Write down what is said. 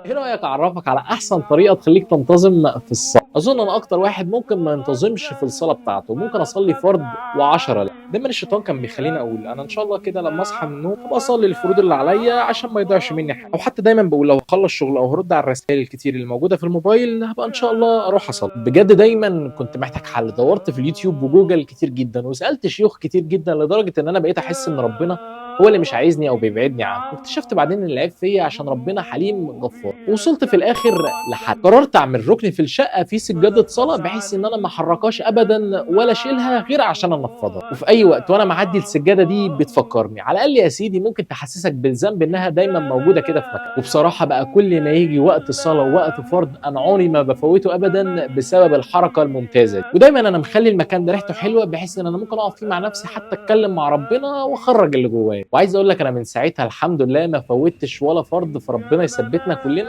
ايه رايك اعرفك على احسن طريقه تخليك تنتظم في الصلاه؟ اظن انا اكتر واحد ممكن ما ينتظمش في الصلاة بتاعته، ممكن اصلي فرض و10 لا. دايما الشيطان كان بيخليني اقول انا ان شاء الله كده لما اصحى من النوم ابقى اصلي الفروض اللي عليا عشان ما يضيعش مني حاجه، او حتى دايما بقول لو هخلص شغل او هرد على الرسائل الكتير اللي موجودة في الموبايل هبقى ان شاء الله اروح اصلي. بجد دايما كنت محتاج حل، دورت في اليوتيوب وجوجل كتير جدا وسالت شيوخ كتير جدا، لدرجة ان انا بقيت احس ان ربنا هو اللي مش عايزني او بيبعدني عنه. واكتشفت بعدين ان العيب فيا عشان ربنا حليم غفار. وصلت في الاخر لحل، قررت اعمل ركن في الشقة فيه سجادة صلاة بحيث ان انا ما احركهاش ابدا ولا اشيلها غير عشان انفضها، وفي اي وقت وانا معدي السجادة دي بتفكرني، على الاقل يا سيدي ممكن تحسسك بالذنب انها دايما موجودة كده في مكان. وبصراحة بقى كل ما يجي وقت الصلاة ووقت فرض انا عمري ما بفوته ابدا بسبب الحركة الممتازة دي. ودايما انا مخلي المكان ده ريحته حلوة بحيث ان انا ممكن اقف فيه مع نفسي حتى اتكلم مع ربنا واخرج اللي جوايا. وعايز اقول لك انا من ساعتها الحمد لله ما فوتش ولا فرض، فربنا يثبتنا كلنا